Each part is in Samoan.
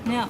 没有。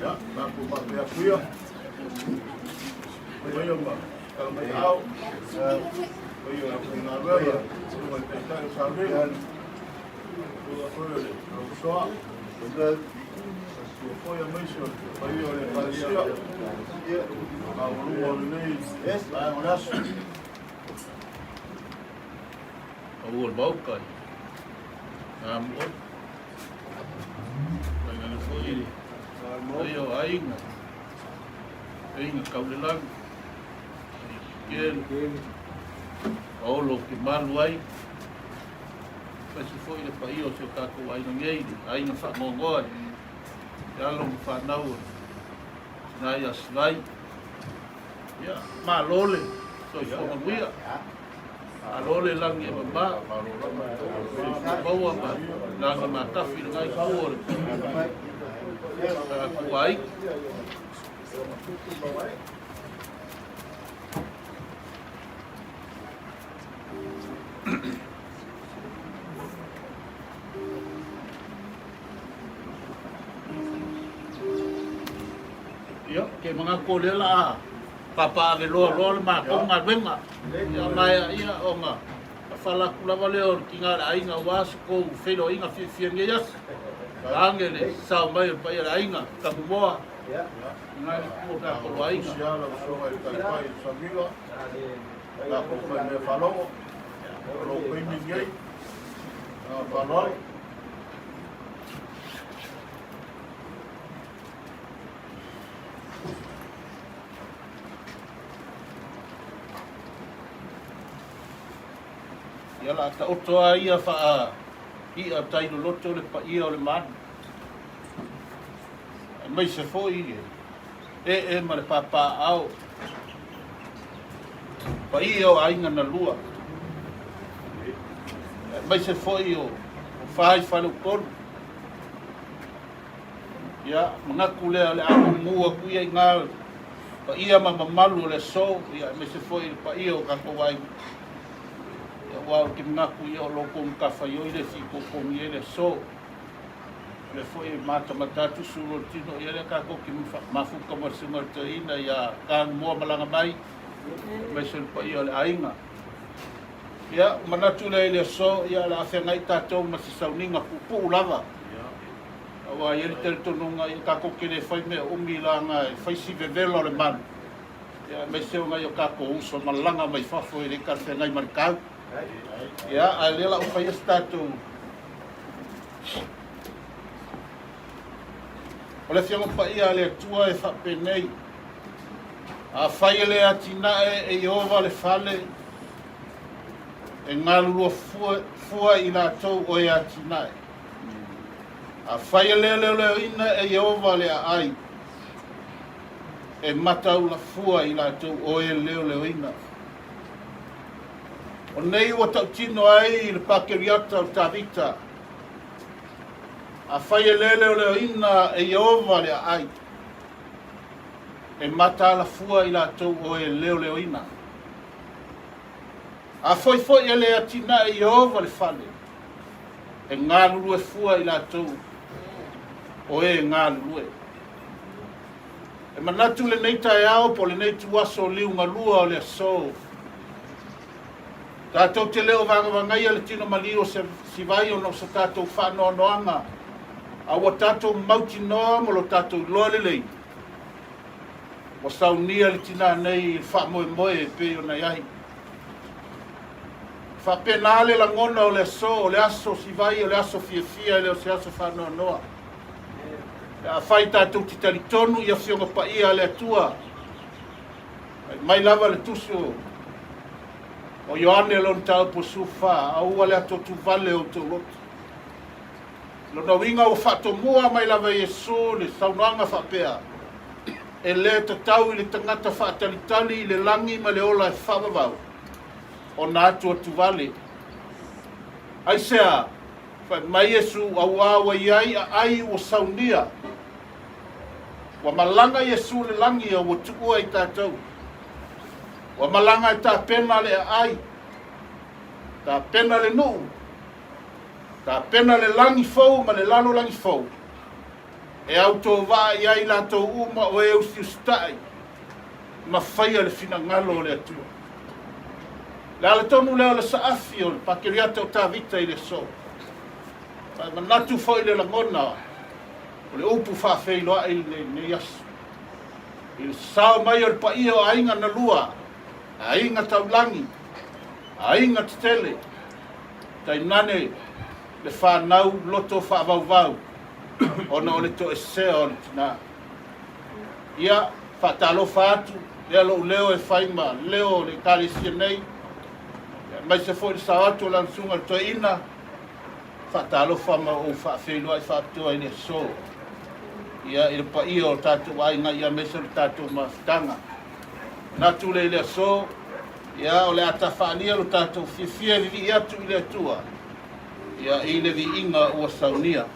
Ia, tatou faapea atu ia. Maia ma Talamaiau, paia o le aufaigaluega, susuga i le Taitai o Salega, susuga foi o le Lausoa, susuga foi aemaise o le paia o le Ekalesia, maualuga o lenei vaega o le aso. Pau o le Maota i Samoa. Tainane foi le paia o aiga, aiga taulelagi, Kele, Paolo ou te malu ai, aemaise foi le paia o si o tatou aiga nei, le aiga faanoanoa i alo ma fanau o tina ia Sivai. Ia, malo le soifua manuia. Malo le lagi e mama, soifua maua ma lagi matafi i lena itu o le tatou aiga. Ia, ke manatu o lea la a pāpāveloa loa le matou galuega. Ia maea ia ona fala atu lava lea o le tiga o le aiga aua se tou feiloaiga fiafia i lenei aso. Vaeane le sao mai o le paia o le aiga, Tamumoa, lena itu o tatou aiga. Ia lau Afioga i le Taitai Samila, tatou faimea faalogo, o lou taimi lenei, faaaloalo. Ia la taoto a ia faa i'a tai loloto le paia o le malu. Aemaise foi le ee ma le papaaao, paia o aiga na lua, aemaise foi o fa i faleupolu. Ia, manatu lea o le a mumu atu ia i ina paia ma mamalu o le aso, ia aemaise foi le paia o tatou aiga. Ia, aua ou te manatu ia o lo outou matafaioi le fitoitonu i ai le aso. O lea foi e matamata atu sulu o le tino, ia lea tatou te mafuta ma le susuga i le toeaina ia Tanumoa malaga mai, aemaise le paia o le aiga. Ia, manatu lea i le aso, ia o le a feagai tatou ma se sauniga puupuu lava. Aua e i ai le talitonuga, ia tatou te le fai mea umi leaga e fai si vevela o le malu, ia aemaise o nai o tatou uso malaga mai fafo e le talafeagai ma le tau. Ia, ae lea la ua faia se tatou. O le Afioga Paia a le Atua e faapenei, Afai e le atinae e Ieova le fale, e galulua fua, fua i latou o e atinae. Afai e le leoleoina e Ieova le aai, e mataula fua i latou o e leoleoina. O nei ua tautino ai le Pakeriata o Tavita, Afai e le leoleoina e Ieova le aai, e mataala fua i latou o e leoleoina. Afai foi e le atinae e Ieova le fale, e galulue fua i latou o e galulue. E manatu lenei taeao po o lenei ituaso liugalua o le aso, tatou te le o vagavagaia le tino maliu o se sivai ona o so tatou faanoanoaga, a ua tatou mautinoa ma lo tatou iloa lelei, ua saunia le tinā nei i le faamoemoe e pei ona i ai. E faapena le lagona o le aso, o le aso sivai, o le aso fiafia, e le o se aso faanoanoa. Pe afai tatou te talitonu i Afioga Paia a le Atua, fai mai lava le tusi o o Ioane lona mataupu 14, aua le atuatuvale o outou loto. Lona uiga ua faatomua mai lava e Iesu le saunoaga faapea, E le tatau i le tagata faatalitali i le lagi ma le ola e faavavau ona atuatuvale. Aisea? Fai mai Iesu, Auā ua i ai aai ua saunia. Ua malaga Iesu i le lagi a ua tuua i tatou. Ua malaga e tapena le aai, tapena le nuu, tapena le lagi fou ma le lalolagi fou e autovaa i ai latou uma o e usiusitai. ma faia le finagalo o le Atua. Le ala tonu lea o le saafi o le Pakeriata o Tavita i le aso. Ma e manatu foi le lagona o le upu faafeiloai i lenei aso. I le sao mai o le paia o aiga na lua, aiga taulagi, aiga tetele, tainane le fanau loto faavauvau ona o le toesea o le tina. Ia, faatalofa atu, lea lou leo e fai ma leo o le Ekalesia nei, aemaise foi le sao atu o lana susuga i le Toeaina, faatalofa ma ou faafeiloai faapitoa i le aso, ia, i le paia o tatou aiga, ia, aemaise o le tatou mafutaga. Manatu le i le aso, ia, o le a tafaalia lo tatou fiafia e vivii atu i le Atua, ia, i le viiga ua saunia.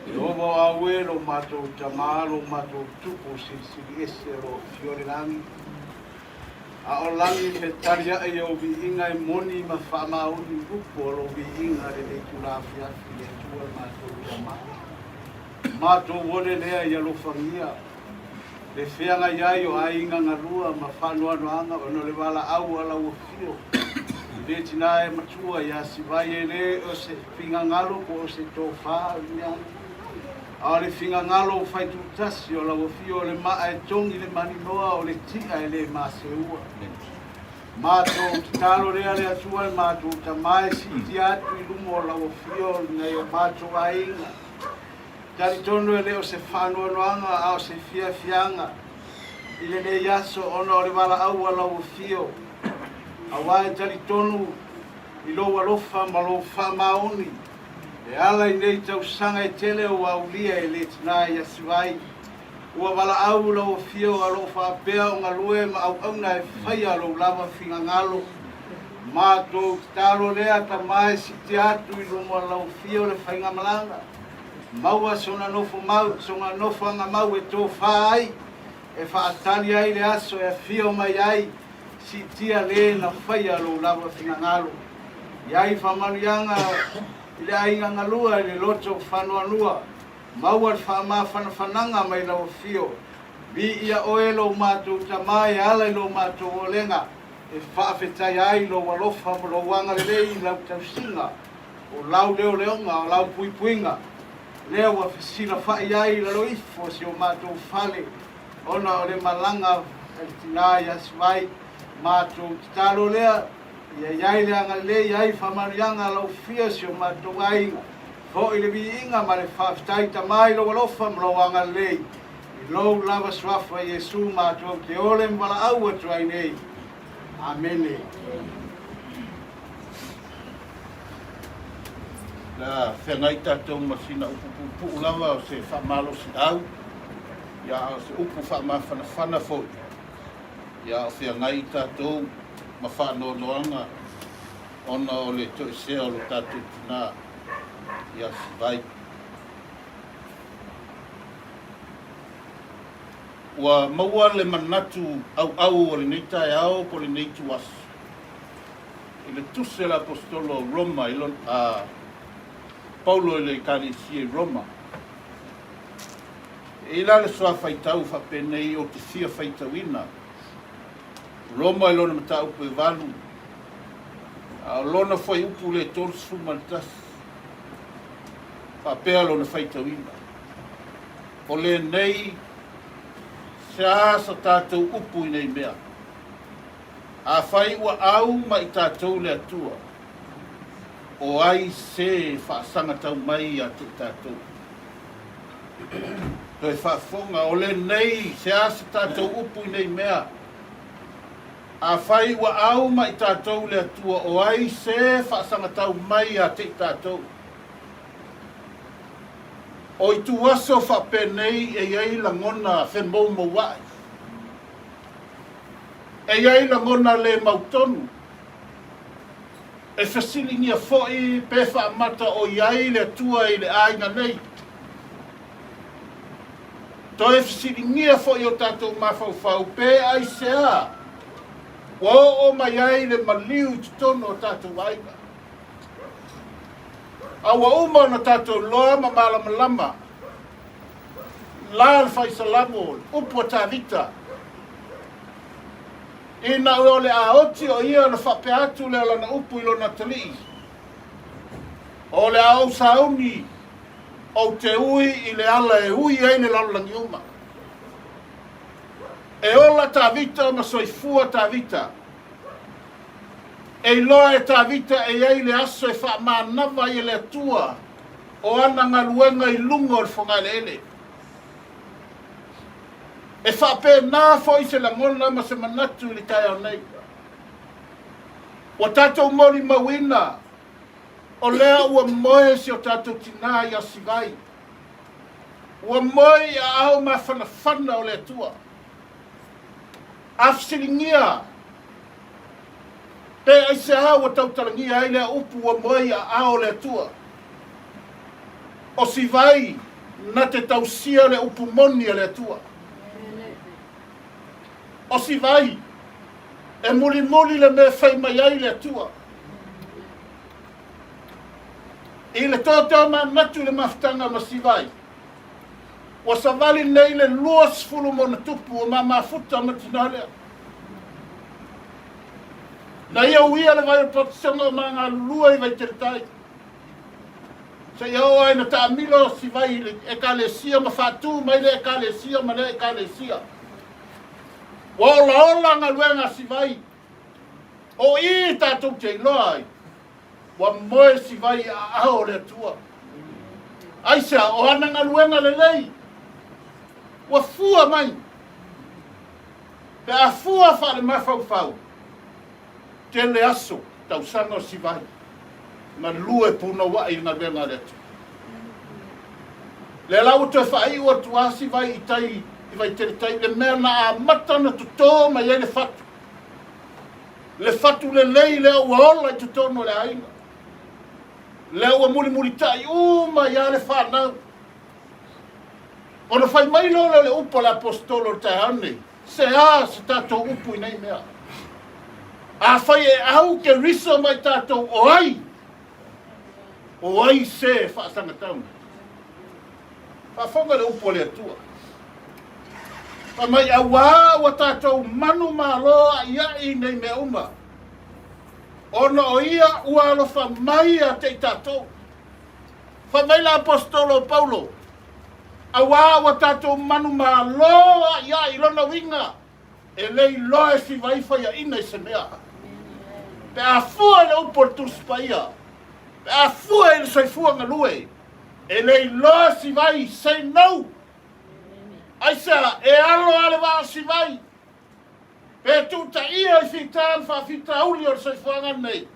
Ieova o Aue, lo matou Tama, lo matou Tupu Silisili Ese o lo o afio i le lagi. A o lagi fetaliaʻi i ou viiga e moni ma faamaoni upu o lou viiga lenei itula afiafi le Atua le matou Tama. Matou ole lea i alofagia le feagai ai o aiga galua ma faanoanoaga ona o le valaau a lau afio i le tina e matua ia Sivai e le o se finagalo po o se tofa o le mea A o le finagalo faitutasi o lau afio o le maa e togi le maninoa o le tia e le maseua. Matou tatalo lea le Atua le matou Tama e siitia atu i luma o lau afio nai o matou aiga. Talitonu e le o se faanoanoaga a o se fiafiaga i lenei aso ona o le valaau a lau afio, aua e talitonu i lou alofa ma lou faamaoni E ala i nei tausaga e tele ua aulia e le tina i Asivai, ua valaau lau afio a loo faapea o galue ma auauna e faia lou lava finagalo. Matou tatalo lea tama e siitia atu i luma o lau afio le faigamalaga. Maua sona nofo mau, sona nofoaga mau e tofa ai, e faatali ai le aso e afio mai ai, Siitia le na faia lou lava finagalo. I ai faamanuiaga i le aiga galua i le loto faanoanoa, maua le faamafanafanaga mai lau afio. Viia oe lo matou Tama e ala i lo matou olega e faafetaia ai lou alofa ma lou agalelei i lau tausiga, o lau leoleoga, o lau puipuiga, lea ua fesilafa'i ai i lalo ifo o si o matou fale. Ona o le malaga a le tina i Asivai, matou tatalo lea, ia i ai le agalelei, ia ai faamanuiaga a lau fia si o matou aiga. Foi le viiga ma le faafetai Tama i lou alofa ma lou agalelei, i lou lava suafa Iesu matou te ole ma valaau atu ai nei. Amene. La feagai tatou ma sina upu puupuu lava o se faamalosiau, ia a o se upu faamafanafana foi, ia a o feagai tatou ma faanoanoaga ona o le toesea o lo tatou tina ia Sivai. Ua maua le manatu auau o lenei taeao po o lenei ituaso i le tusi a le Aposetolo o Roma i lona, a Paulo i le Ekalesia i Roma. E i ai la le soa faitau faapenei ou te fia faitauina, Roma i lona mataupu e 8, a o lona fuaiupu le 31, faapea lona faitauina, O lenei se a sa tatou upu i nei mea? Afai ua au ma i tatou le Atua, o ai se faasagatau mai ia te i tatou? Toe faafofoga, o lenei se a se tatou upu i nei mea? Afai ua au ma i tatou le Atua, o ai se faasagatau mai ia te i tatou? O ituaso faapenei e i ai lagona femoumoua'i. E i ai lagona le mautonu. E fesiligia foi pe faamata o i ai le Atua i le aiga nei. Toe fesiligia foi o tatou mafaufau pe aisea ua oo mai ai le maliu i totonu o tatou aiga. A ua uma ona tatou iloa ma malamalama la le Faisalamo, le upu a Tavita, ina o le a oti o ia ona faapea atu lea o lana upu i lona atalii, O le a ou sauni, ou te ui i le ala e ui ai le lalolagi uma. E ola Tavita ma soifua Tavita. E iloa e Tavita e i ai le aso e faamanava ai e le Atua o ana galuega i luga o le fogaeleele. E faapena foi se lagona ma se manatu i le taeao nei. Ua tatou molimauina o lea ua moe si o tatou tinā ia Sivai. Ua moe i aao mafanafana o le Atua. A fesiligia pe aisea ua tautalagia ai lea upu ua moe i aao o le Atua, o Sivai na te tausia le upu moni a le Atua. O Sivai. E mulimuli le mea e fai mai ai le Atua. I le totomanatu i le mafutaga ma Sivai, ua savali nei le 20 ma ona tupu o ma mafuta ma tina lea. Na ia uia le vai o le Patisona o ma galulue i Vaiteletai. Seia oo ai na taamilo Sivai i le Ekalesia ma faatu mai le Ekalesia ma lea Ekalesia. Ua olaola galuega a Sivai. O i tatou te iloa ai, ua moe Sivai i aao o le Atua. Aisea, o ana galuega lelei ua fua mai. Pe a fua faale-mafaufau, tele aso, tausaga o Sivai, galue punouai i le galuega a le Atua. Lea la ua toe faaiu atu lava Sivai i tai i Vaiteletai, le mea na amata ona toto mai ai le fatu. Le fatu lelei lea ua ola i totonu o le aiga. Lea ua mulimulitai uma ai lava le fanau. Ona fai mai loa lea o le upu a le Aposetolo o le taeao lenei, Se a se tatou upu i nei mea? Afai e au Keriso ma i tatou, o ai? O ai se e faasagatau nei? Faafofoga le upu a le Atua. Fai mai, auā ua tatou manumalo a'ia'i i nei mea uma, ona o ia ua alofa mai ia te i tatou. Fai mai le Aposetolo o Paulo, auā ua tatou manumalo a'ia'i, lona uiga, e le iloa e siva ai faiaina i se mea. Pe a fua i le upu o le Tusi Paia, pe a fua i le soifua galue, e le iloa e Sivai, say no! Aisea, e alo lava le vaa o Sivai, pe tuutaia i fita ma faafitauli o le soifuaga lenei,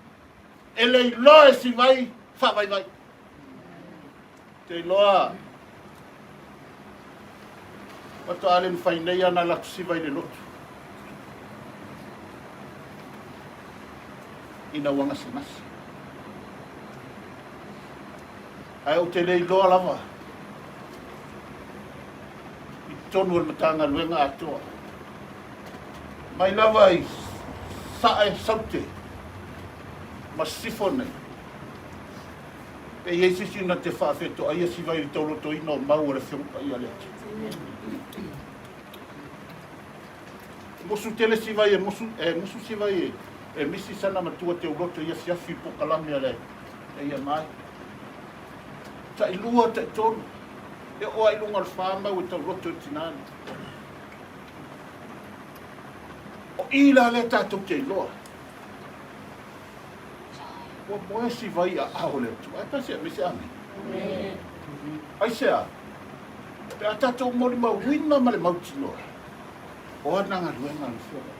e le iloa e Sivai faavaivai. Te iloa faatoa le mafai nei ana alu atu Sivai i le lotu ina ua gasegase. Ae ou te le iloa lava i totonu o le Matagaluega atoa, mai lava i Sae, Saute ma Sisifo nei, pe i ai se isi na te faafetoaia Sivai i le taulotoina o mau a le Afioga Paia a le Atua. Musu tele Sivai e musu, e musu Sivai e, e misi sana matua teuloto i afiafi pokalame a le AMI. Tailua, taitolu, e oo ai luga o le whāmau e tauloto i tinā nei. O i la lea tātou te iloa. Ua moe Sivai i aao o le Atua. Ai pasi a mese ame. Aisea, pe a tātou molimauina ma le mautinoa, o ana galuega le Afioga.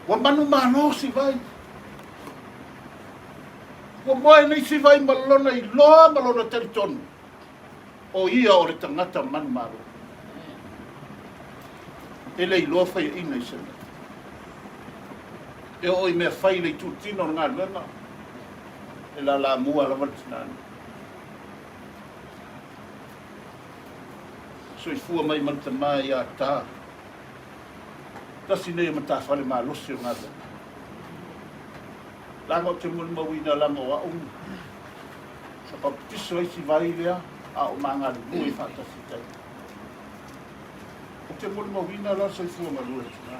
Ua manumalo Sivai. Ua moe nei Sivai ma lona iloa ma lona talitonu, o ia o le tagata manumalo. E le iloa faiaina i se mea. E oo i mea fai i le itutino o le galuega, e lalamua lava le tinā nei. Soifua mai ma le tamā ia Tā. Tasi nei o matafale malosi o le galuega. Leaga ou te molimauina leaga o au sa papatiso ai Sivai lea a o ma galulue faatasi i tai. Ou te molimauina la le soifua galue o tina.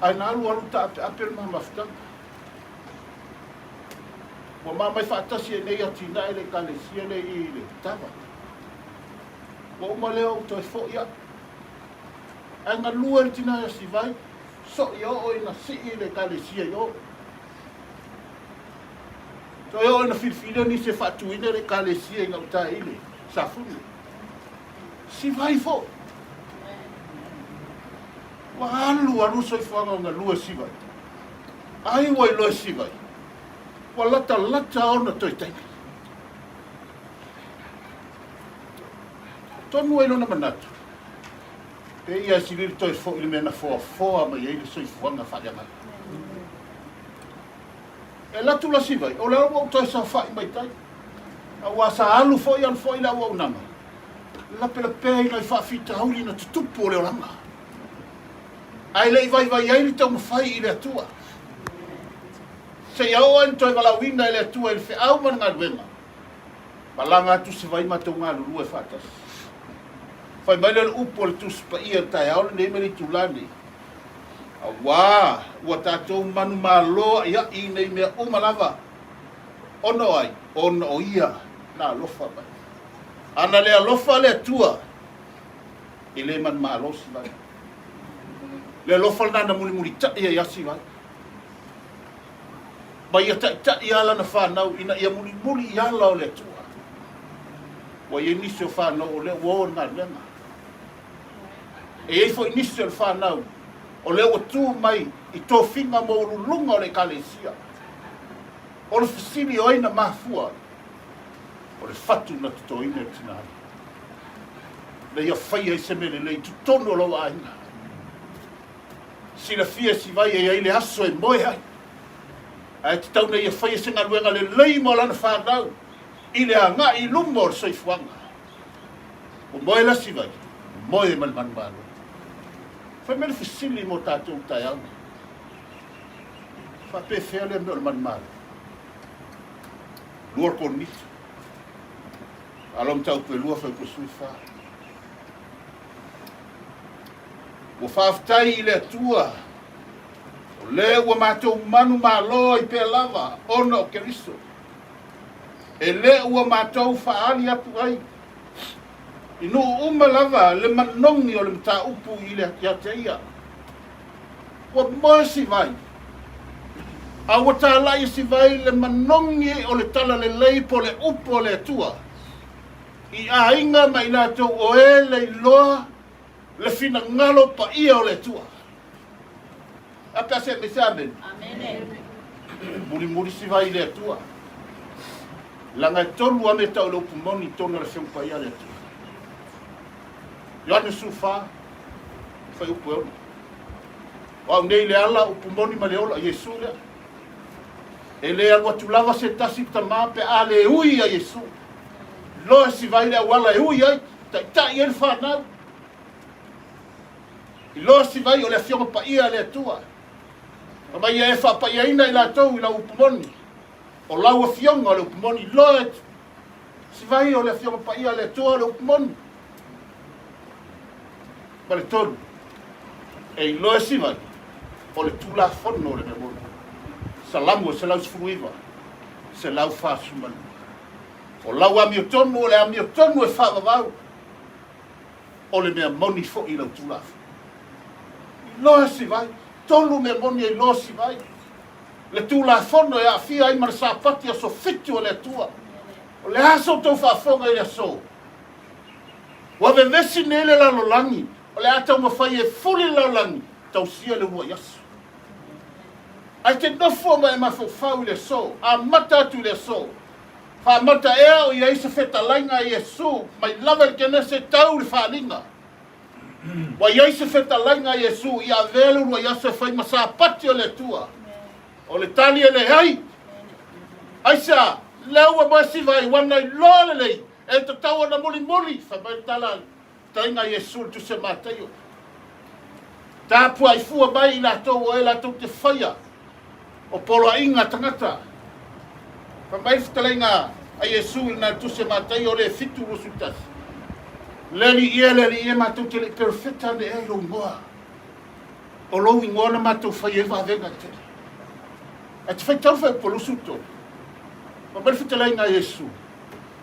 Ae na alu alu taapeape le ma mafutaga. Ua mamai faatasi e nei atinae le ekalesia lea i le tava. Ua uma lea ou toe foi au. Ae galue le tina ia Sivai, soʻi oo ina sii le ekalesia i o. Toe oo ina filifilia nisi e faatuina le ekalesia i gauta i le Safune. Sivai foi. Ua alu alu soifuaga o galue Sivai. Ai ua iloa e Sivai, ua latalata ona toe taimi. Tonu ai lona manatu, pe ia e silili toe foi i le mea na foafoa mai ai le soifuaga faaleagaga. E alu atu la Sivai, o lea ua ou toe saofai mai tai, aua sa alu foi alu foi le auaunaga, lapelapea i nai faafitauli na tutupu o le olaga. Ae le i vaivai ai le taumafai i le Atua. Seia oo ai na toe valaauina e le Atua i le feau ma le galuega, malaga atu Sivai matou galulue faatasi. Fai mai lea o le upu a le Tusi Paia i le taeao lenei ma le itula lenei, Auā ua tatou manumalo aʻiaʻi i nei mea uma lava, ona o ai? Ona o Ia na alofa mai. A na le alofa le Atua, e le manumalo Sivai. Le alofa lena na mulimulitai ai ia Sivai. Ma ia taitai lava lana fanau ina ia mulimuli i ala o le Atua. Ua i ai nisi o fanau o lea ua o i le galuega. E i ai foi nisi o le fanau o lea ua tu mai i tofiga maualuluga o le Ekalesia. O le fesili o ai na mafua ai? O le fatu na totoina e le tina ai. Na ia faia ai se mea lelei i totonu o lou aiga. Silafia e Sivai e i ai le aso e moe ai, ae tatau na ia faia se galuega lelei mo lana fanau i le agai i luma o le soifuaga. Ua moe la Sivai, moe ma le manumalo. Fai mai le fesili mo tatou taeao nei. Faapefea lea mea o le manumalo? 2 Korinito. Alo mataupu e 2 fuaiupu 14. Ua faafetai i le Atua, o lea ua matou manumalo ai pea lava ona o Keriso, e le ua matou faaali atu ai i nuu uma lava le manogi o le mataupu i le ia te ia. Ua moe Sivai, a ua talai e Sivai le manogi o le talalelei po o le upu a le Atua i aiga ma i latou o e leiloa le finagalo paia o le Atua. A pe a se me se amene. Amene. Mulimuli Sivai i le Atua. Leaga e tolu a mea tau le upu moni i totonu o le Afioga Paia a le Atua. Ioane 14, fuaiupu e 6. O au nei le ala, upu moni ma le ola, Iesu lea. E le alu atu lava se tasi i le Tama pe a le ui ia Iesu. Iloa e Sivai le auala e ui ai, taitai ai le fanau. Iloa Sivai o le Afioga Paia a le Atua. Fai mai ia e faapaiaina i latou i lau upu moni. O lau Afioga o le upu moni. Iloa e Sivai o le Afioga Paia a le Atua o le upu moni. Ma le tolu, e iloa e Sivai o le Tulafono o le mea moni. Salamo 119, 142. O lau amiotonu o le amiotonu e faavavau, o le mea moni foi i lau Tulafono. Iloa Sivai, tolu mea moni e iloa Sivai. Le Tulafono e aafia ai ma le Sapati aso fitu o le Atua. O le a sa outou faafofoga i le aso? Ua vevesi nei le lalolagi, o le a taumafai e fuli le lalolagi, tausia le uluai aso. Ae te nofo ma e mafaufau i le aso, amata atu i le aso. Faamata ea o i ai se fetalaiga a Iesu mai lava i le Kenese tau i le Faaaliga? Ua i ai se fetalaiga a Iesu i avea le uluai aso e fai ma Sapati o le Atua? O le tali e leai. Aisea? Lea ua moe Sivai, ua na iloa lelei e tatau ona mulimuli, fai mai le tala a le fetalaiga a Iesu i le Tusi a Mataio. Tapuai fua mai i latou o e latou te faia o poloaiga a tagata. Fai mai le fetalaiga a Iesu i lena Tusi a Mataio le 7:21. Le Alii e, le Alii e, matou te le i perofeta ane ea i lou igoa. O lou igoa na matou fai ai vavega e tele. Ae te faitau le fuaiupu 23. Fai mai le fetalaiga a Iesu,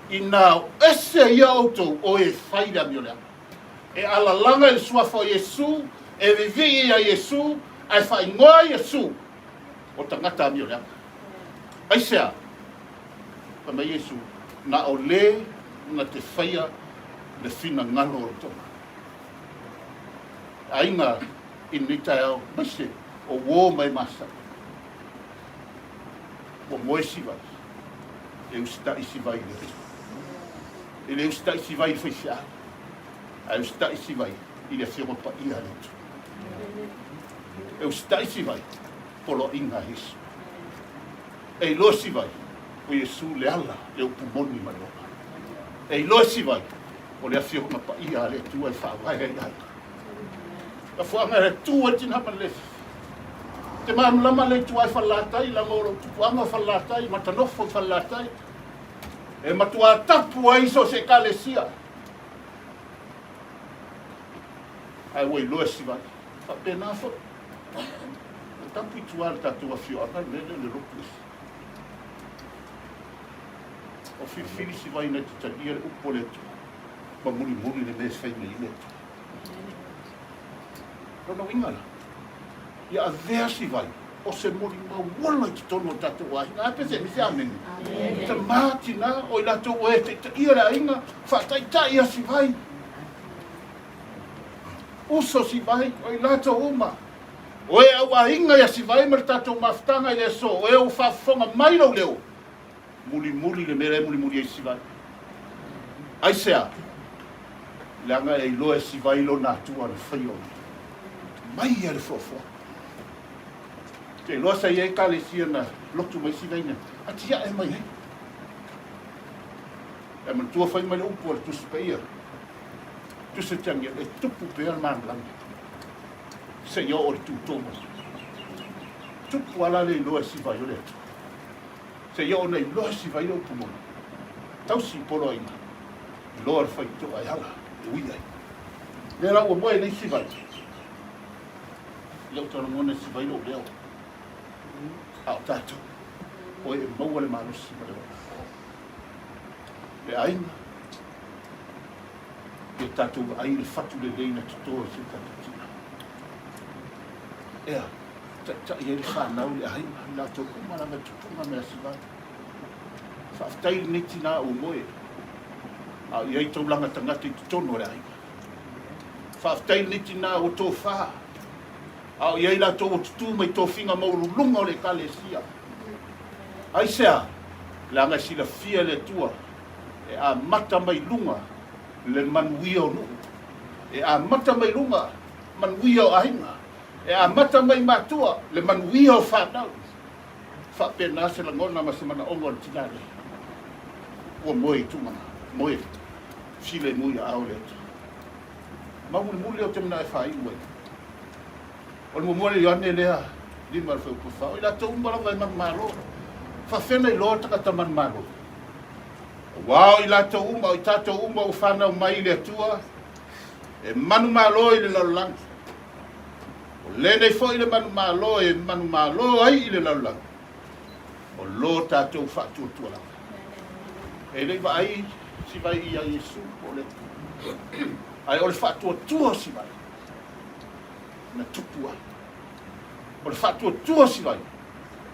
Inā o ese ia outou o e fai le amioleaga. E alalaga i le suafa o Iesu, e vivii ia Iesu, ae faaigoa Iesu o tagata amioleaga. Aisea? Fai mai Iesu, na o le na te faia le finagalo o le Tama. Aiga i lenei taeao, aemaise o uo ma e masani. Ua moe Sivai, e usitai Sivai i le Atua. E le usitai Sivai i le faifeau, ae usitai Sivai i le Afioga Paia a le Atua. E usitai Sivai, poloaiga a Iesu. E iloa Sivai, o Iesu le ala, le upu moni ma le ola. E iloa Sivai, o le Afioga Paia a le Atua e faavae ai aiga. Mafuaaga e tu ai tina ma le Te malamalama le itu ai Falelatai leaga o lou tupuaga o Falelatai, Matanofo i Falelatai. E matuā tapu ai so o se Ekalesia. Ae ua iloa e Sivai. Faapena foi. Ua tapu i tua i le tatou afioaga le mea lea o le lotu ese. O filifili Sivai na te talia le upu a le Atua ma mulimuli le mea e fai mai ai le Atua. Lona uiga la, ia avea Sivai o se molimau ola i totonu o le tatou aiga. A pe se misi amene. Tamā, tinā, o i latou o e taitaia le aiga, faataitai ia Sivai. Uso Sivai, o i latou uma. O e au aiga ia Sivai ma le tatou mafutaga i le aso, o e ua faafofoga mai lou leo, mulimuli le mea la e mulimuli ai Sivai. Aisea? Leaga e iloa e Sivai lona Atua na faia o mea. Mai ia le foafoaga. Te iloa sa i ai Ekalesia na lotu mai Sivai na atiae mai ai. E manatua fai mai le upu a le Tusi Paia, Tusi Daniel, e tupu pea le malamalama seia oo i le tutō mai. Tupu lava la le iloa e Sivai o le Atua. Seia oo ina iloa e Sivai le upu moni. Tausi i poloaiga, iloa le faitoa e ala e ui ai. Lea la ua moe nei Sivai. Lea ou te lagona e Sivai lou leo. A o tatou, o e maua le malosi ma le ola. Le aiga, ia tatou vaai i le fatu lelei na toto e si o tatou tina. Ea, taitai ai le fanau, le aiga, i latou uma lava e tupuga mea Sivai. Faafetai i lenei tina ua moe, a o i ai taulaga tagata i totonu o le aiga. Faafetai i lenei tina ua tofa, a o i ai latou ua tutū mai tofiga maualuluga o le Ekalesia. Aisea? Leaga e silafia e le Atua e amata mai luga le manuia o nuu, e amata mai luga manuia o aiga, e amata mai matua le manuia o fanau. Faapena se lagona ma se manaoga o le tina lea ua moe i tugana, moe filemu i aao o le Atua. Ma mulimuli ou te manao e faaiu ai. O le muamua le Ioane lea, 5 le fuaiupu 4, o i latou uma lava e manumalo. Faafena iloa le tagata manumalo. Aua o i latou uma, o i tatou uma ua fanau mai i le Atua, e manumalo i le lalolagi. O lenei foi le manumalo e manumalo ai i le lalolagi, o lo tatou faatuatua lava. E le i vaai Sivai ia Iesu po o le Atua, ae o le faatuatua o Sivai na tupu ai. O le faatuatua o Sivai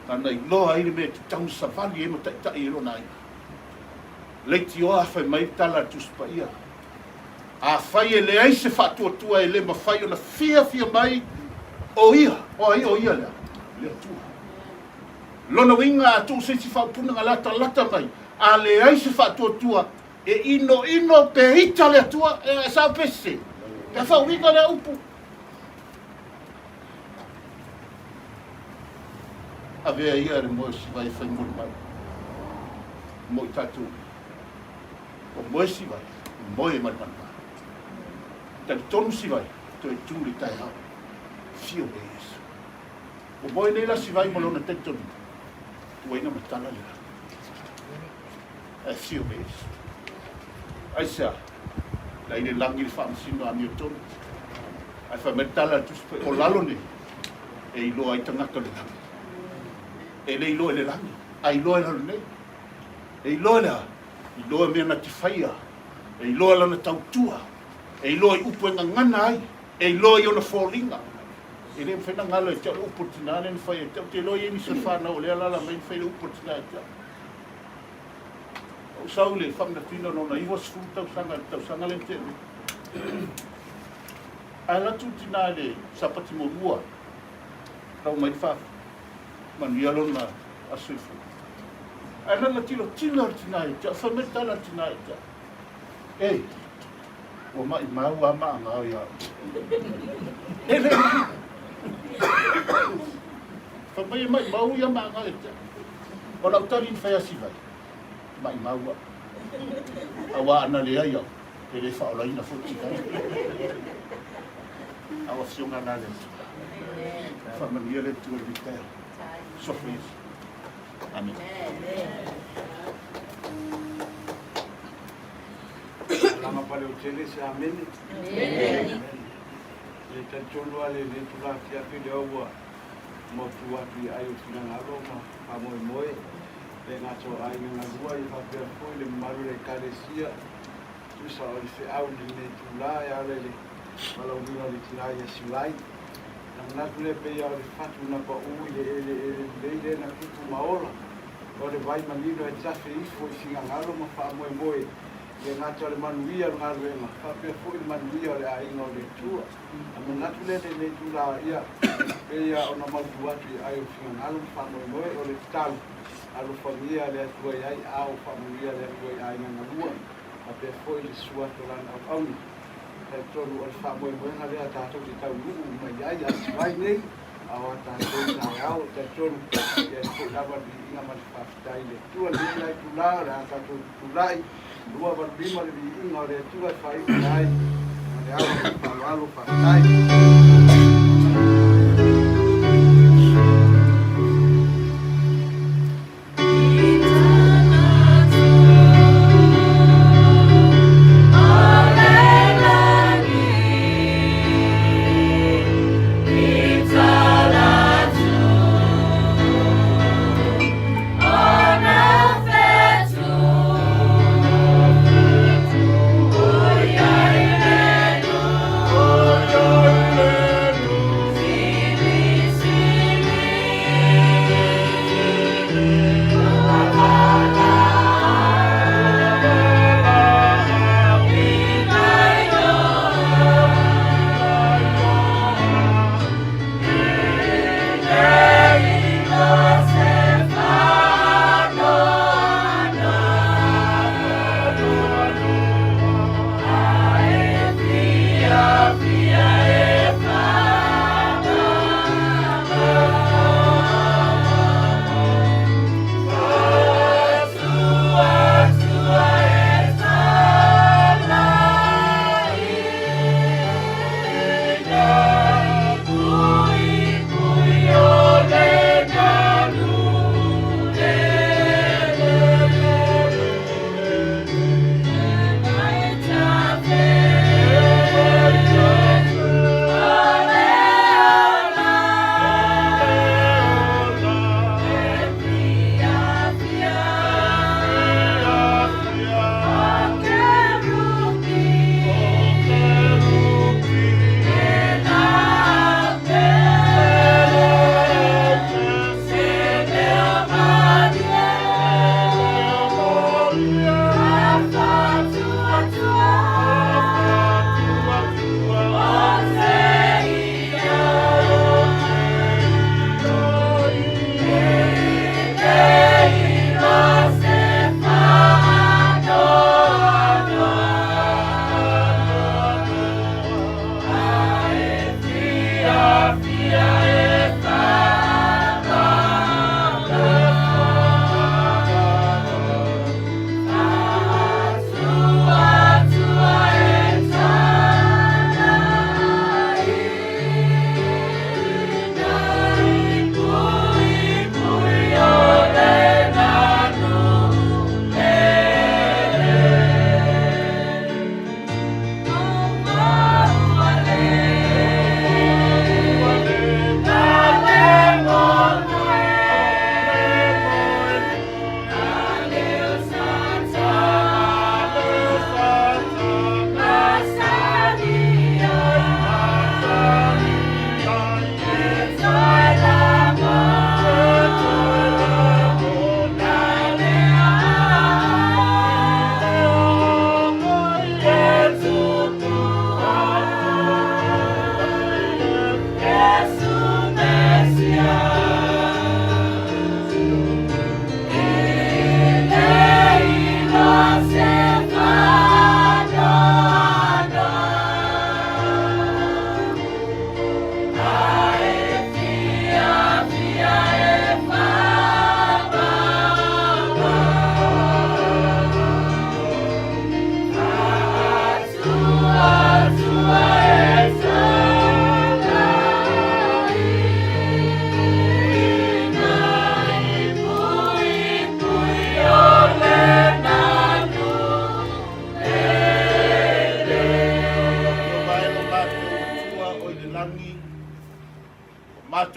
na na iloa ai le mea e tatau ona savali ai ma taitai ai lona aiga. Leitioa fai mai le tala a le Tusi Paia, Afai e leai se faatuatua e le mafai ona fiafia mai o ia, o ai o ia lea? Le Atua. Lona uiga a tuu se isi faaupunaga latalata mai, a leai se faatuatua e inoino pe ita le Atua, e sao pe sese? Pe a faauiga lea upu? Avea ia le moe o Sivai e fai molimau mo i tatou. Ua moe Sivai, moe ma le manumanu. Talitonu Sivai, toe tu i le taeao, afio mai Iesu. Ua moe nei la Sivai ma lona talitonuga, tuaina matala le lagi. Ae afio mai Iesu. Aisea? La i le lagi le faamasino amiotonu. Ae fai mai le tala a le Tusi Paia, o lalo nei, e iloa ai tagata o le lagi. E le iloa i le lagi, a iloa i lalo nei. E iloa le a? Iloa mea na te faia, e iloa lana tautua, e iloa i upu e gagana ai, e iloa i ona foliga. E le mafai ona galo ia te au le upu a le tina lea na fai ia te au. Ou te iloa e i ai nisi o le fanau o lea e alaala mai na fai le upu a le tina ia te au. Ou sau i le faamanatuina o lona 90 tausaga i le tausaga lea na tea nei. Ae alu atu le tina i le Sapati muamua, lau mai le faamanuia lona aso soifua. Ae lana tilotilo le tina ia te au, fai mai le tala a le tina ia te au, Ei, ua maʻimau lava maagao ia au. E le Fai mai e maʻimau ia maagao ia te au. O lau tali na fai a Sivai, maʻimau au. Aua ana leai au, e le faaolaina foi Sivai. A o afioga la a le Atua. Faamanuia le Atua i lenei taeao. Suafa Iesu. Amene. Alaga Paleutele se amene. Amene. E talitonu lava lenei itula afiafi lea ua mautu atu i ai o finagalo ma faamoemoe le gata o aiga galua ia faapea foi le mamalu o le Ekalesia tusa o le feau i lenei itula e ala i le valaauina o le tina ia Siulai. Na manatu lea pei lava o le fatu na pau i le eleele lelei lea na tupu ma ola o le vai manino e tafe ifo i finagalo ma faamoemoe le gata o le manuia o le galuega faapea foi le manuia o le aiga o le Atua. Na manatu lea i lenei itula ia pei lava ona mautu atu i aai o finagalo ma faamoemoe o le tatalo alofagia le Atua i ai ao faamanuia le Atua i aiga galua faapea foi le susu atu o lana auauna. Talitonu o le faamoemoega lea tatou te taunuu uma i ai aso nei a o a tatou taeao. Talitonu ia e foi lava le viiga ma le faafetai i le Atua. Lenei la itula o le a tatou tutulai 285 le viiga o le Atua e faaiu ai ma le ava ma le faaaloalo. Faafetai.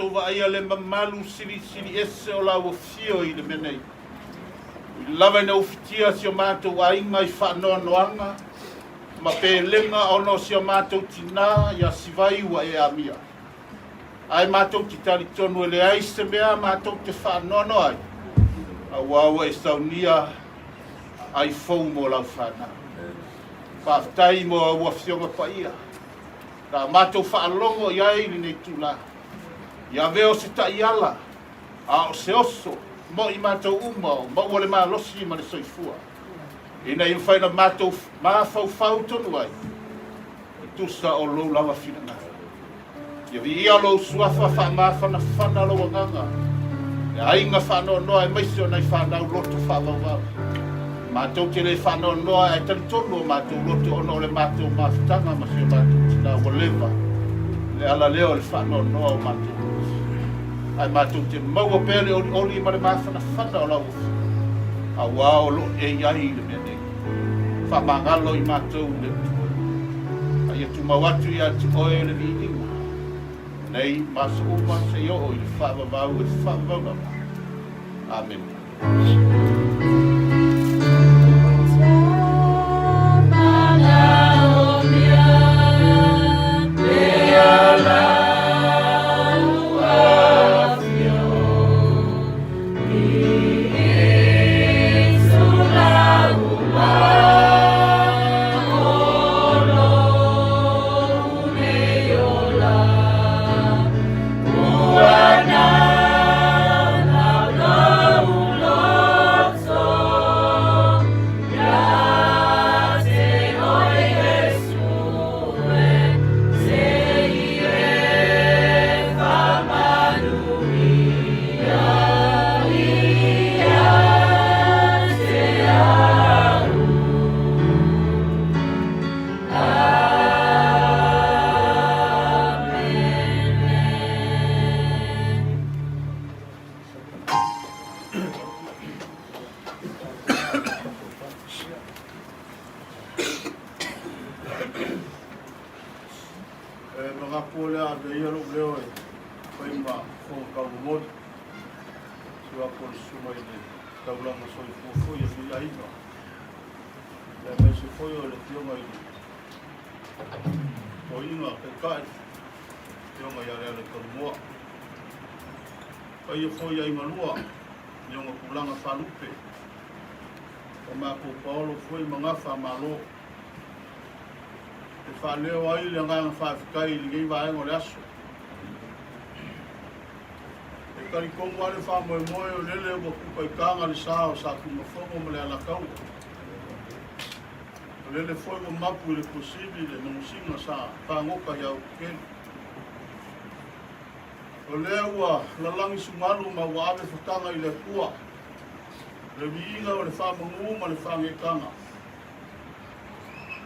matou vaaia le mamalu silisili ese o lau afio i le mea nei. Ui lava ina ufitia si o matou aiga i faanoanoaga ma pelega ona o si a matou tinā ia Sivai ua e amia. Ae matou te talitonu e leai se mea matou te faanoanoa ai, auā ua e saunia ai fou mo lau fanau. Faafetai mo au Afioga Paia, sa matou faalogo i ai i lenei itula. Ia avea o se taiala, a o se oso mo i matou uma o maua le malosi ma le soifua, ina ia mafai ona matou mafaufau tonu ai e tusa o lou lava finagalo. Ia viia lou suafa faamafanafana lou agaga, e aiga faanoanoa aemaise o nai fanau loto faavauvau. Matou te le faanoanoa ae talitonu o matou loto ona o le matou mafutaga ma si o matou tina ua leva le ala lea o le faanoanoa o matou loto. Ae matou te maua pea le olioli ma le mafanafana o lau afio, auā o lo o e i ai i le mea nei. Faamagalo i matou le Atua. A ia tumau atu ia te oe le viiga, nei ma aso uma seia oo i le faavavau e faavavau lava. Amene. E manatu o le a avea ia lou leo e fai ma fofoga taumomoli. Susu atu o le susuga i le taulaga soifua foi e lenei aiga. Aemaise foi o le afioga i le Toeaina Taitai, afioga ia Lealaikalumua. Paia foi i aiga lua i ona tulaga faalupe. O matou paolo foi ma gafa a Malo. E faaleo ai le agaga faafetai i lenei vaega o le aso. E talitonu lava le faamoemoe o lele ua tupa i taga le sa o Satunumafono ma le Alataua. O lele foi ua mapu i le Tuasivi le manusina sa fagota ia Utukele. O lea ua lalagi sugalu ma ua ave fataga i le Atua, le viiga o le faamanu ma le faageetaga.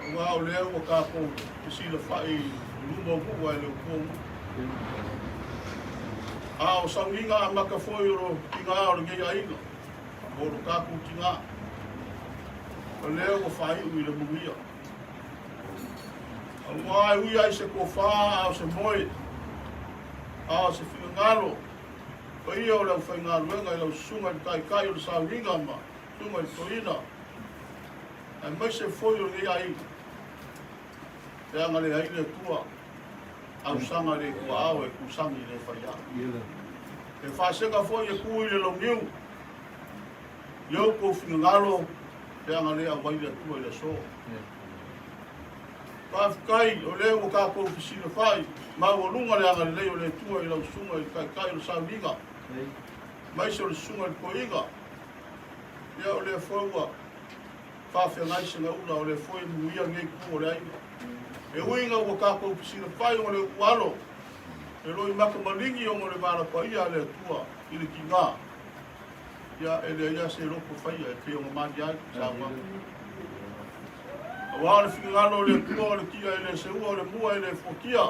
Aua o lea ua tatou fesilafai i luma o nuu ae le o tua o nuu. A o sauniga amata foi o lo tigā o lenei aiga, mo lo tatou tigā, o lea ua faaiu i le manuia. Aua e ui lava i se tofa a o se moe, a o se finagalo, paia o le aufaigaluega i lau susuga i le Taitai o le sauniga ma susuga i le Toeaina, aemaise foi o lenei aiga, e agalelei ai le Atua, ausaga le tuaao e tusagi le faiā. E faasega foi e tu i le launiu, i outou finagalo, e agalelei auai le Atua i le aso. Faafetai o lea ua tatou fesilafai maualuga le agalelei o le Atua i lau susuga i le Taitai o le sauniga, aemaise o le susuga i le Toeaina. Ia o lea foi ua faafeagai segaula, o lea foi e muia lenei itu o le aiga. E ui ina ua tatou fesilafai ona o le utualo, e loimata maligi ona o le valapaia a le Atua i le tiga, ia e leai lava se loto faia e pei ona malie ai saunoaga. Aua o le finagalo o le Atua o le tia e le seua, o le mua e le fuatia,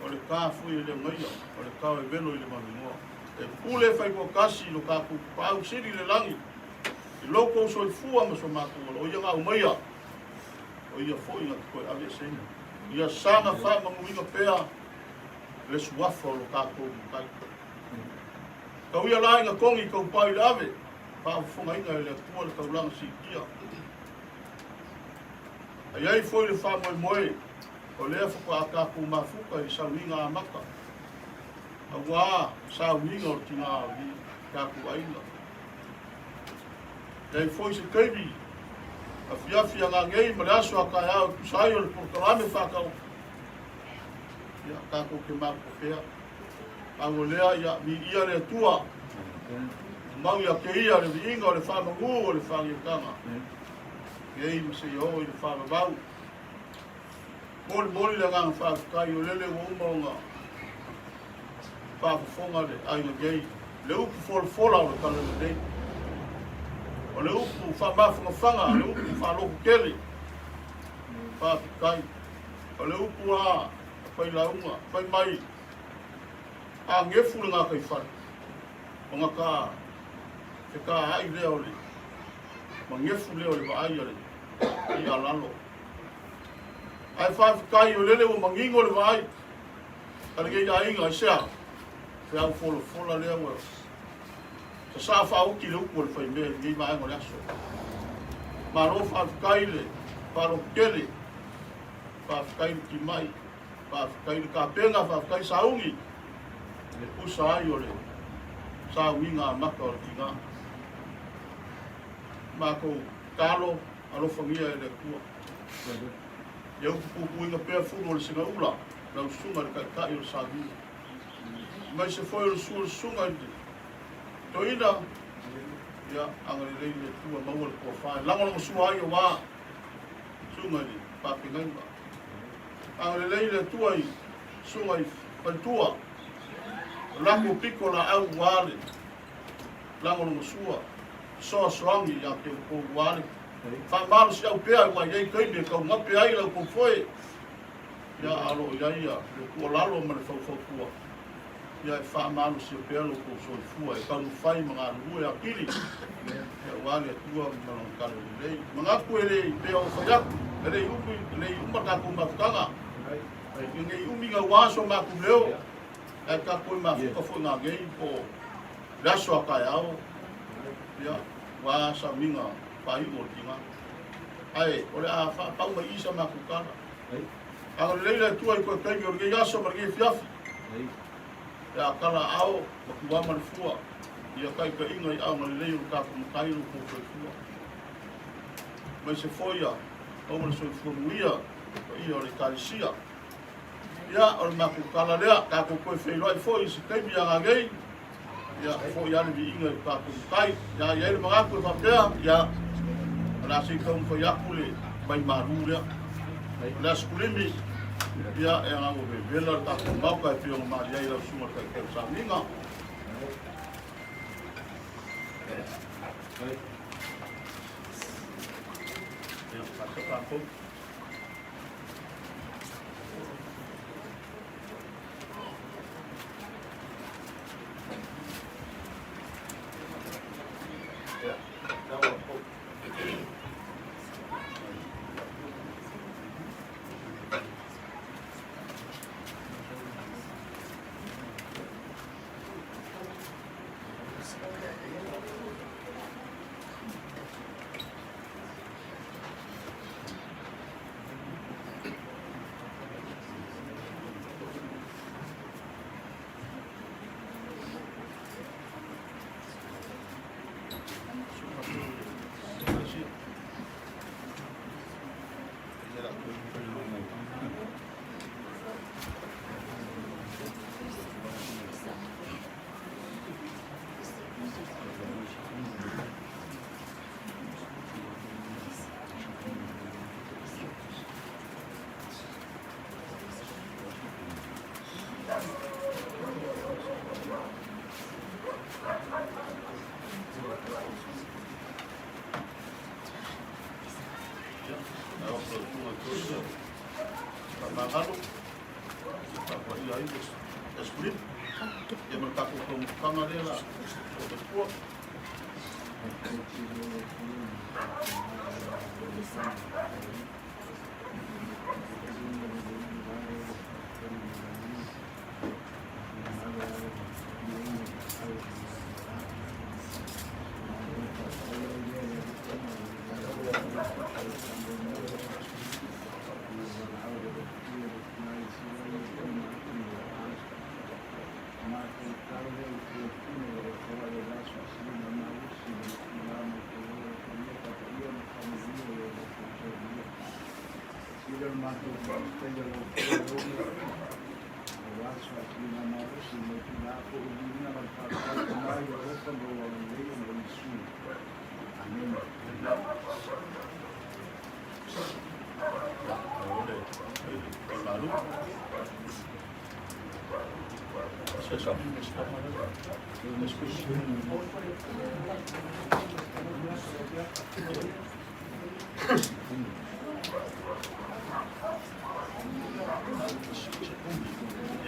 o le ta foi e le gaia, o le tao e velo i le vavinoa. E pule faitoatasi lo tatou Tapaau Sili i le lagi, i lo outou soifua ma so matou ola, o Ia na aumaia, o Ia foi na te toe aveeseina. Ia saga faamanuiga pea. le suafa o lo tatou Matai. Tau ia la ina togi tau pau i le ave, faafofogaina e le Atua le taulaga siitia. A i ai foi le faamoemoe o lea faatoa tatou mafuta i le sauniga amata, auā sauniga o le tinā o le tatou aiga. E i ai foi se taimi afiafi a gagei ma le aso a taeao e tusa ai o le polokalame faataoto, ia tatou te mafuta pea. Pau o lea, ia viia le Atua, mau ia te ia le viiga o le faamagū o le faagetaga, nei ma seia oo i le faavavau. Molimoli le agaga faafetai o lele ua uma ona faafofoga le aiga nei, le upu folafola o le tala lelei, o le upu faamafanafana, le upu faalototele, faafetai. O le upu a failauga, fai mai, a gefu le gataifale, ona ta fetaai lea o le magefu lea o le vaai a le i'a lalo. Ae faafetai o lele ua manino le vaai a lenei aiga i sea feau folafola lea ua sasaa faaoti le upu a le faimea i lenei vaega o le aso. Malo faafetai le faalototele, faafetai le timai, faafetai le tapena, faafetai sauni e tusa ai o le sauniga amata o le tina. Matou talo alofagia e le Atua. Ia upu puipuiga pea fulu o le segaula, lau susuga i le taitai o le sauniga. Aemaise foi o le susu o le susuga i le toeaina, ia agalelei le Atua maua le tofa e lagolagosua ai aua susuga i le faafeagaiga. Agalelei le Atua i susuga i faletua, o latou pito laau ua le lagolagosua, fesoasoani ia te outou ua le faamalosiau pea aua e i ai taimi e taugape ai la outou foe, ia a o lo o i ai le tuualalo ma le faufautua, ia e faamalosia pea lo outou soifua e taumafai ma galulue atili, ia aua le Atua ma Lona tala lelei. Manatu e le i pea o fai atu, e le i umi, e le i uma tatou mafutaga, e ne i umi gaua so matou leo, ae tatou e mafuta foi gagei po o le aso a taeao, ia, aua sauniga faaiu o le tina. Ae o le a faapau mai i i sa matou tala. Agalelei le Atua i toe taimi o lenei aso ma lenei afiafi. Pe a tala ao ma tuama le fua, ia taitaiga i agalelei o le tatou Matai lo outou soifua. Aemaise foi ia maua le soifua muia paia o le Ekalesia. Ia, o le matou tala lea, tatou toe feiloai foi i se taimi ia gagei, ia, foi lava le viiga i le tatou Matai. Ia, i ai le manatu e faapea, ia, o le a se i taumafai atu le vai malu lea. O le Aso Kulimi, ia, e aga ua vevela le tatou Maota e pei ona malie ai lau Susuga i le Taitai o Sauniga. Ia, faasea tatou. Faamagalo, faapaaia ai le Esprit, ia ma le tatou taumafataga lea la o matua.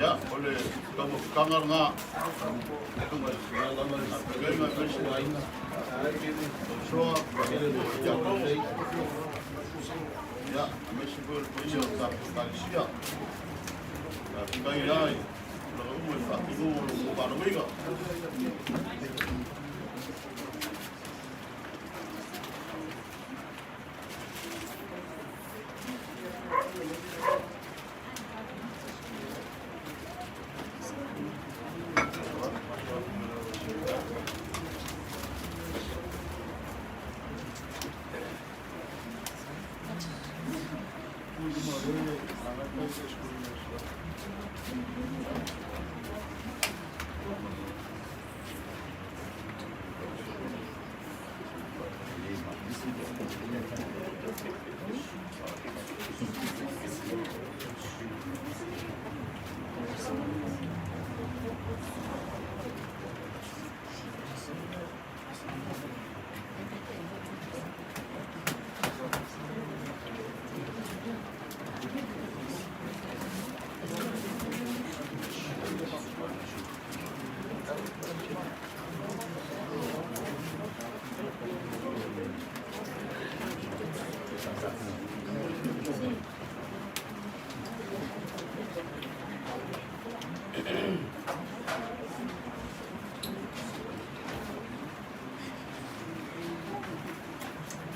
Ia, o le taumafataga lena. Soa, Tiakono, ia, aemaise foi o le paia o le tatou Ekalesia. Faafetai la i tulaga uma i le faatinoga o lo outou valaauina.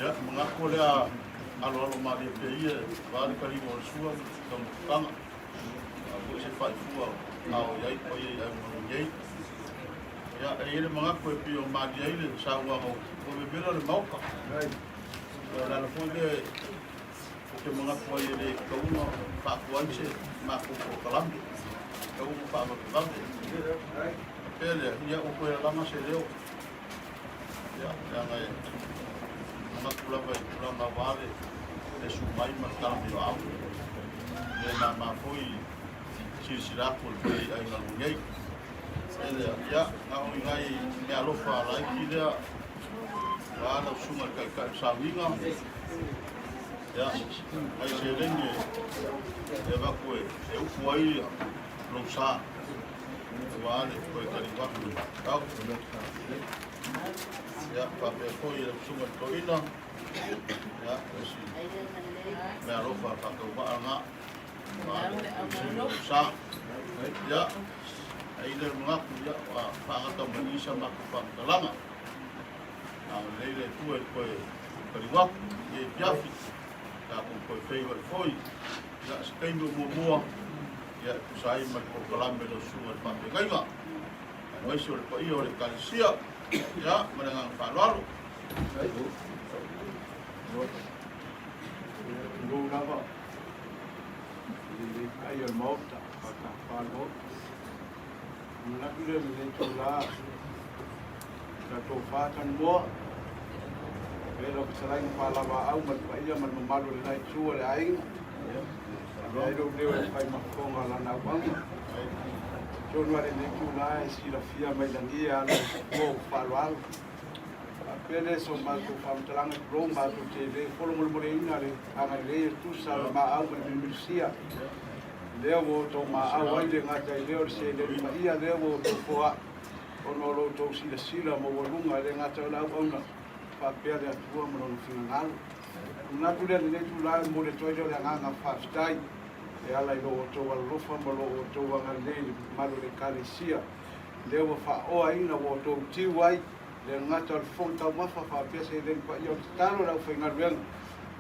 Ia, manatu o lea aloalo malie pea ia vae le taliga o le sua ma le taumafataga. A foi se faifua a o i ai paia i aiga nei. Ia, e i ai le manatu e pei o malie ai le saunoaga ua vevela le Maota. Ia, o le ala foi lea ou te manatu ai e le tatau ona faatua ai se matou polokalame, e tatau ona faavavevave. Faapea lea, ia ua toe lalaga se leo. Ia, leaga e manatu lava i tulaga aua le le su mai ma le tala mai o aao. Le mama foi silasila atu o le paia i aiga nei. E lea, ia, na o i nai mea alofa laiti lea, ua lau susuga i le taitai o sauniga, ia, mai seleni e avatu e upu ai lou sa, aua le toe taliu atu i tau. Ia, faapea foi i lau susuga i le toeaina, ia, isi mea alofa faatauvaa lena, aua le lou sa. Ia, ai lea o le manatu, ia, ua faagata mai i sa matou faamatalaga. A o lelei le Atua i le toe taliu atu i lenei afiafi, tatou toe feiloai foi, ia, se taimi o muamua, ia, e tusa ai ma le polokalame a lau susuga i le faafeagaiga, aemaise o le paia o le Ekalesia, ia, ma le agaga faaaloalo. Tulou lava i lenei paia o le Maota, faatafā le Maota. Manatu lea i lenei itulā, tatou faatanumoa, e lau fetalaiga Faalavaau ma le paia ma le mamalu o lena itu o le aiga. E ai lou leo e fai ma fofoga o lana auauna. Atonu lava lenei itulā e silafia mai lagi e ala i mo faaaloalo. Faapea lea so matou faamatalaga, tulou, matou te le folomolemoleina le agalelei e tusa o le maau ma le milimilisia. Lea ua outou maau ai le gata i lea o le seleni paia, lea ua outou foai ona o lo outou silasila maualuga e le gata o le auauna faapea le Atua ma lona finagalo. Manatu lea lenei itulā e momoli atu ai lea o le agaga faafetai. E ala i lo outou alolofa ma lo outou agalelei i le mamalu o le Ekalesia, lea ua faaoaina ua outou tiu ai, le gata o le fofoga taumafa faapea seleni paia o le tatalo i le aufaigaluega.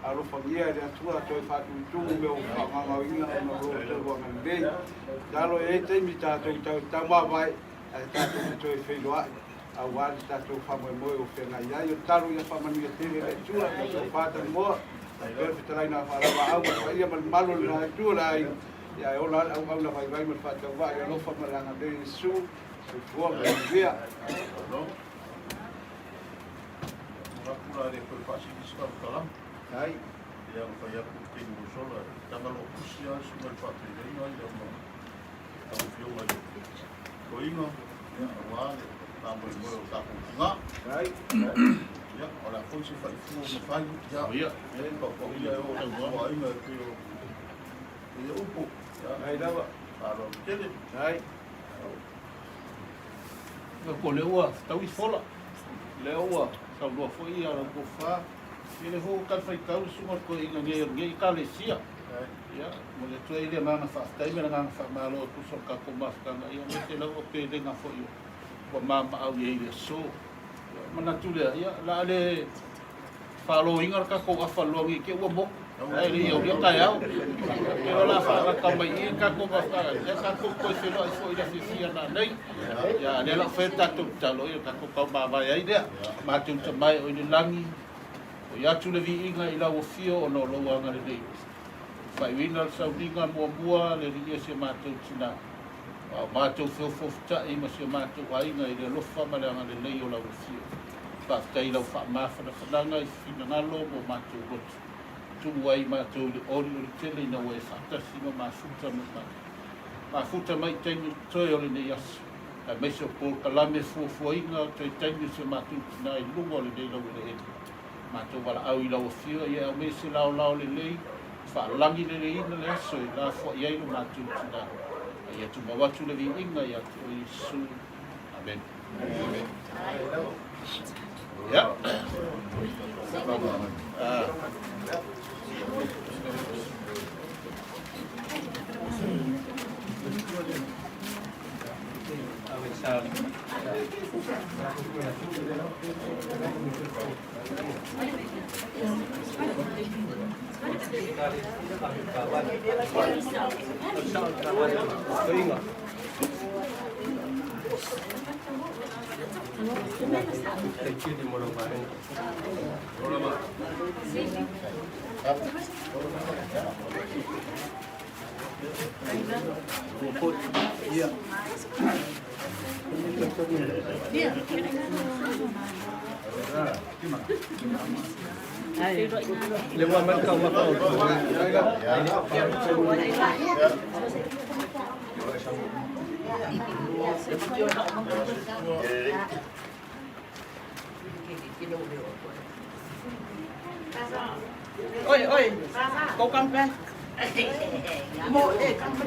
Alofagia e le Atua toe faatumutumu mea ua faagaogaoina ona o lo outou agalelei. Tatalo e i ai taimi tatou tau taumavae ae tatou te toe feiloai aua le tatou faamoemoe o feagai ai. O le tatalo ia faamanuia tele le Atua i lau tofa Tanimoa, faapea le fetalaiga a Faalavaau ma le paia ma le mamalu o lena itu o le aiga. Ia ae ola lava le auauna vaivai ma le faatauvaa i alofa ma le agalelei o Iesu. Soifua ma ia manuia. Manatu la le toe faasili se faamatalaga. Ai. Ia na fai atu i le taimi ua sola, leaga o lo o tusi lava le susuga i le faafeagaiga ia ma lau Afioga i le Toeaina, ia aua le faamoemoe o tatou tina. Ai. Ia, o le a foi se faifua ua mafai, ia, paupauia e oo i tua aiga e pei o ia upu. Ia, Ai lava. Faaaloalo tele. Ai. Po o lea ua fetaui fola, lea ua saunoa foi ia lau tofa, ia lea foi ua talifuaitau le susuga o le toeaina nei o lenei Ekalesia. Ia, momoli atu ai le agaga faafetai ma le agaga faamalo e tusa o le tatou mafutaga, ia aemaise lava pelega foi ua maamaau i ai i le aso. Ia, ona manatu lea, ia, o le a le Faaloina le tatou afa loa nei te i ua motu, ae le i aulia taeao. Pe o le a faalata mai i i le tatou mafutaga, ia tatou toe feiloai foi i le afiafi a nanei. Ia, lea la ua fai le tatou tatalo, ia tatou taumavae ai lea. Matou tamae o i le lagi, foi atu le viiga i lau afio ona o lou agalelei. Faaiuina le sauniga muamua le Alii e si o matou tina. A o matou feofoofuta'i ma si o matou aiga i le alofa ma le agalelei o lau Afio. Faafetai i lau faamafanafanaga i finagalo mo matou loto. Tuu ai matou i le olioli tele ina ua e faatasi ma mafuta mai matou. Mafuta mai i taimi totoe o lenei aso, aemaise o polokalame fuafuaina o toe taimi o si o matou tina i luga o lenei laueleele. Matou valaau i lau Afio ia e aumai se laolao lelei, faalagi leleiina le aso e lafoai ai lo matou tina. A ia tumau atu le viiga ia te oe Iesu. Amene. Ia. Ah. Oi, oi, ko kampe. Mo e kampe.